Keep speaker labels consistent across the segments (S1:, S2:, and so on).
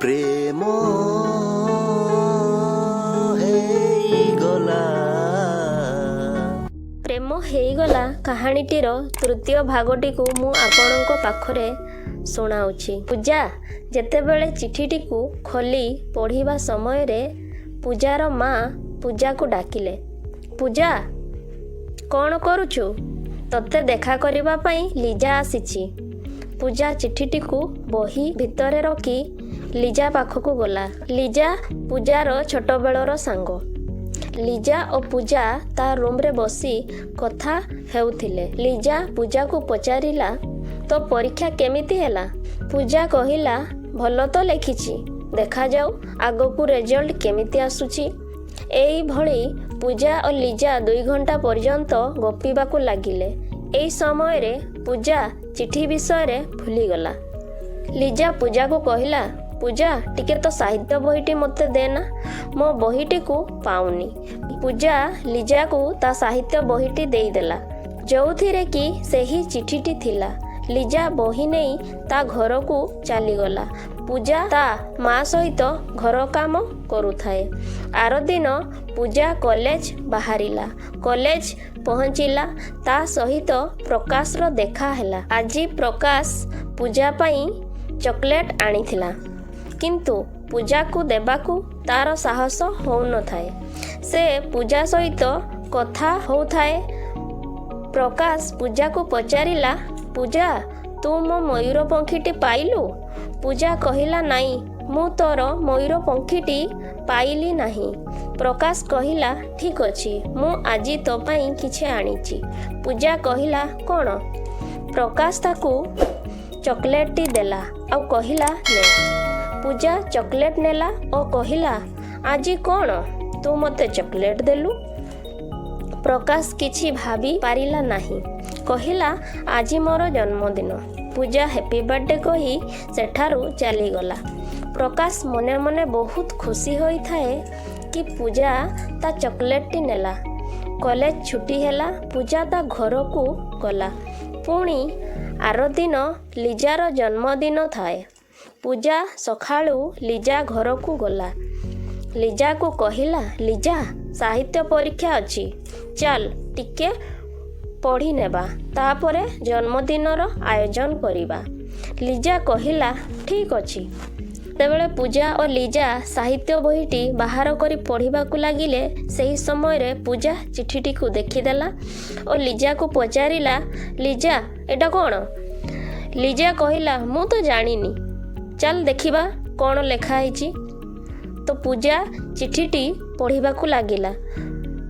S1: ପ୍ରେମ ହେଇଗଲା।
S2: ପ୍ରେମ ହେଇଗଲା କାହାଣୀଟିର ତୃତୀୟ ଭାଗଟିକୁ ମୁଁ ଆପଣଙ୍କ ପାଖରେ ଶୁଣାଉଛି। ପୂଜା ଯେତେବେଳେ ଚିଠିଟିକୁ ଖୋଲି ପଢ଼ିବା ସମୟରେ ପୂଜାର ମା ପୂଜାକୁ ଡାକିଲେ, "ପୂଜା, କ'ଣ କରୁଛୁ? ତୋତେ ଦେଖା କରିବା ପାଇଁ ଲିଜା ଆସିଛି।" ପୂଜା ଚିଠିଟିକୁ ବହି ଭିତରେ ରଖି ଲିଜା ପାଖକୁ ଗଲା। ଲିଜା ପୂଜାର ଛୋଟବେଳର ସାଙ୍ଗ। ଲିଜା ଓ ପୂଜା ତା ରୁମ୍ରେ ବସି କଥା ହେଉଥିଲେ। ଲିଜା ପୂଜାକୁ ପଚାରିଲା, "ତୋ ପରୀକ୍ଷା କେମିତି ହେଲା?" ପୂଜା କହିଲା, "ଭଲ ତ ଲେଖିଛି, ଦେଖାଯାଉ ଆଗକୁ ରେଜଲ୍ଟ କେମିତି ଆସୁଛି।" ଏଇଭଳି ପୂଜା ଓ ଲିଜା 2 ଘଣ୍ଟା ପର୍ଯ୍ୟନ୍ତ ଗପିବାକୁ ଲାଗିଲେ। ଏହି ସମୟରେ ପୂଜା ଚିଠି ବିଷୟରେ ଭୁଲିଗଲା। ଲିଜା ପୂଜାକୁ କହିଲା, "ପୂଜା, ଟିକେ ତୋ ସାହିତ୍ୟ ବହିଟି ମୋତେ ଦେ ନା, ମୋ ବହିଟିକୁ ପାଉନି।" ପୂଜା ଲିଜାକୁ ତା ସାହିତ୍ୟ ବହିଟି ଦେଇଦେଲା, ଯେଉଁଥିରେ କି ସେହି ଚିଠିଟି ଥିଲା। ଲିଜା ବହି ନେଇ ତା ଘରକୁ ଚାଲିଗଲା। ପୂଜା ତା ମା ସହିତ ଘର କାମ କରୁଥାଏ। ଆରଦିନ ପୂଜା କଲେଜ ବାହାରିଲା। କଲେଜ ପହଞ୍ଚିଲା, ତା ସହିତ ପ୍ରକାଶର ଦେଖା ହେଲା। ଆଜି ପ୍ରକାଶ ପୂଜା ପାଇଁ ଚକୋଲେଟ୍ ଆଣିଥିଲା, କିନ୍ତୁ ପୂଜାକୁ ଦେବାକୁ ତାର ସାହସ ହେଉନଥାଏ। ସେ ପୂଜା ସହିତ କଥା ହେଉଥାଏ। ପ୍ରକାଶ ପୂଜାକୁ ପଚାରିଲା, "ପୂଜା, ତୁ ମୋ ମୟୂର ପକ୍ଷୀଟି ପାଇଲୁ?" ପୂଜା କହିଲା, "ନାଇଁ, ମୁଁ ତୋର ମୟୂର ପକ୍ଷୀଟି ପାଇଲି ନାହିଁ।" ପ୍ରକାଶ କହିଲା, "ଠିକ୍ ଅଛି, ମୁଁ ଆଜି ତୋ ପାଇଁ କିଛି ଆଣିଛି।" ପୂଜା କହିଲା, "କ'ଣ?" ପ୍ରକାଶ ତାକୁ ଚକୋଲେଟ୍ଟି ଦେଲା ଆଉ କହିଲା, "ନେ।" ପୂଜା ଚକୋଲେଟ୍ ନେଲା ଓ କହିଲା, "ଆଜି କ'ଣ ତୁ ମୋତେ ଚକୋଲେଟ୍ ଦେଲୁ?" ପ୍ରକାଶ କିଛି ଭାବି ପାରିଲା ନାହିଁ। କହିଲା, "ଆଜି ମୋର ଜନ୍ମଦିନ।" ପୂଜା ହ୍ୟାପି ବାର୍ଥଡେ କହି ସେଠାରୁ ଚାଲିଗଲା। ପ୍ରକାଶ ମନେ ମନେ ବହୁତ ଖୁସି ହୋଇଥାଏ କି ପୂଜା ତା ଚକୋଲେଟ୍ଟି ନେଲା। କଲେଜ ଛୁଟି ହେଲା। ପୂଜା ତା ଘରକୁ ଗଲା। ପୁଣି ଆରଦିନ ଲିଜାର ଜନ୍ମଦିନ ଥାଏ। ପୂଜା ସକାଳୁ ଲିଜା ଘରକୁ ଗଲା। ଲିଜାକୁ କହିଲା, "ଲିଜା, ସାହିତ୍ୟ ପରୀକ୍ଷା ଅଛି, ଚାଲ ଟିକେ ପଢ଼ି ନେବା, ତାପରେ ଜନ୍ମଦିନର ଆୟୋଜନ କରିବା।" ଲିଜା କହିଲା, "ଠିକ୍ ଅଛି।" ଯେତେବେଳେ ପୂଜା ଓ ଲିଜା ସାହିତ୍ୟ ବହିଟି ବାହାର କରି ପଢ଼ିବାକୁ ଲାଗିଲେ, ସେହି ସମୟରେ ପୂଜା ଚିଠିଟିକୁ ଦେଖିଦେଲା ଓ ଲିଜାକୁ ପଚାରିଲା, "ଲିଜା, ଏଇଟା କ'ଣ?" ଲିଜା କହିଲା, "ମୁଁ ତ ଜାଣିନି, ଚାଲ ଦେଖିବା କ'ଣ ଲେଖା ହେଇଛି।" ତ ପୂଜା ଚିଠିଟି ପଢ଼ିବାକୁ ଲାଗିଲା।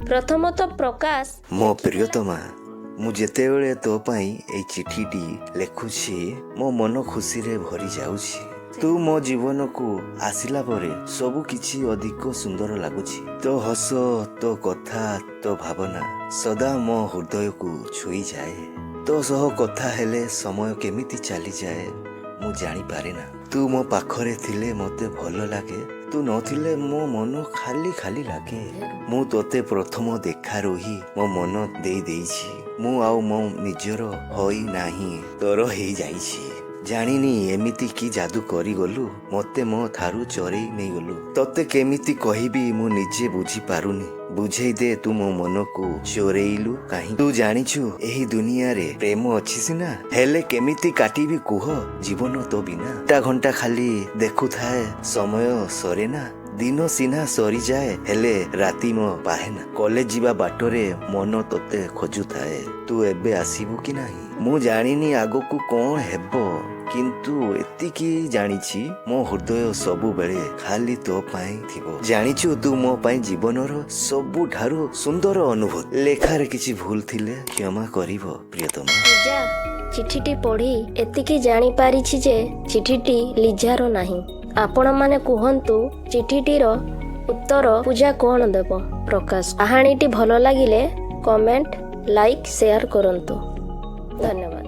S2: ପ୍ରଥମତଃ ପ୍ରକାଶ
S1: ମୋ ପ୍ରିୟତମା, ମୁଁ ଯେତେବେଳେ ତୋ ପାଇଁ ଏଇ ଚିଠିଟି ଲେଖୁଛି, ମୋ ମନ ଖୁସିରେ ଭରି ଯାଉଛି। ତୁ ମୋ ଜୀବନକୁ ଆସିଲା ପରେ ସବୁ କିଛି ଅଧିକ ସୁନ୍ଦର ଲାଗୁଛି। ତୋ ହସ, ତୋ କଥା, ତୋ ଭାବନା ସଦା ମୋ ହୃଦୟକୁ ଛୁଇଁଯାଏ। ତୋ ସହ କଥା ହେଲେ ସମୟ କେମିତି ଚାଲିଯାଏ, ମୁଁ ଜାଣିପାରେ ନା। ତୁ ମୋ ପାଖରେ ଥିଲେ ମୋତେ ଭଲ ଲାଗେ, ତୁ ନଥିଲେ ମୋ ମନ ଖାଲି ଖାଲି ଲାଗେ। ମୁଁ ତୋତେ ପ୍ରଥମ ଦେଖାରୁ ହିଁ ମୋ ମନ ଦେଇ ଦେଇଛି। ମୁଁ ଆଉ ମୋ ନିଜର ହୋଇ ନାହିଁ, ତୋର ହେଇଯାଇଛି। ଜାଣିନି ଏମିତି କି ଯାଦୁ କରିଗଲୁ, ମତେ ମୋ ଠାରୁ ଚୋରେଇ ନେଇଗଲୁ। ତତେ କେମିତି କହିବି, ମୁଁ ନିଜେ ବୁଝିପାରୁନି। ବୁଝେଇ ଦେ, ତୁ ମୋ ମନକୁ ଚୋରେଇଲୁ କାହିଁ? ତୁ ଜାଣିଛୁ, ଏହି ଦୁନିଆରେ ପ୍ରେମ ଅଛି ସିନା, ହେଲେ କେମିତି କାଟିବି କୁହ ଜୀବନ ତୋ ବିନା? ଘଣ୍ଟା ଘଣ୍ଟା ଖାଲି ଦେଖୁଥାଏ, ସମୟ ସରେ ନା। ଦିନ ସିନା ସରିଯାଏ, ହେଲେ ରାତି ମୋ ପାହେନା। କଲେଜ ଯିବା ବାଟରେ ମନ ତୋତେ ଖୋଜୁଥାଏ। ତୁ ଏବେ ଆସିବୁ କି ନାହିଁ? ମୁଁ ଜାଣିନି ଆଗକୁ କଣ ହେବ, କିନ୍ତୁ ଏତିକି ଜାଣିଛି, ମୋ ହୃଦୟ ସବୁବେଳେ ଖାଲି ତୋ ପାଇଁ ଥିବ। ଜାଣିଛୁ, ତୁ ମୋ ପାଇଁ ଜୀବନର ସବୁଠାରୁ ସୁନ୍ଦର ଅନୁଭୂତି। ଲେଖାରେ କିଛି ଭୁଲ ଥିଲେ କ୍ଷମା କରିବ, ପ୍ରିୟତମା।
S2: ପୂଜା ଚିଠିଟି ପଢ଼ି ଏତିକି ଜାଣିପାରିଛି ଯେ ଚିଠିଟି ଲିଜାର ନାହିଁ। ଆପଣମାନେ କୁହନ୍ତୁ, ଚିଠିଟିର ଉତ୍ତର ପୂଜା କ'ଣ ଦେବ ପ୍ରକାଶ? କାହାଣୀଟି ଭଲ ଲାଗିଲେ କମେଣ୍ଟ, ଲାଇକ୍, ସେୟାର କରନ୍ତୁ। ଧନ୍ୟବାଦ।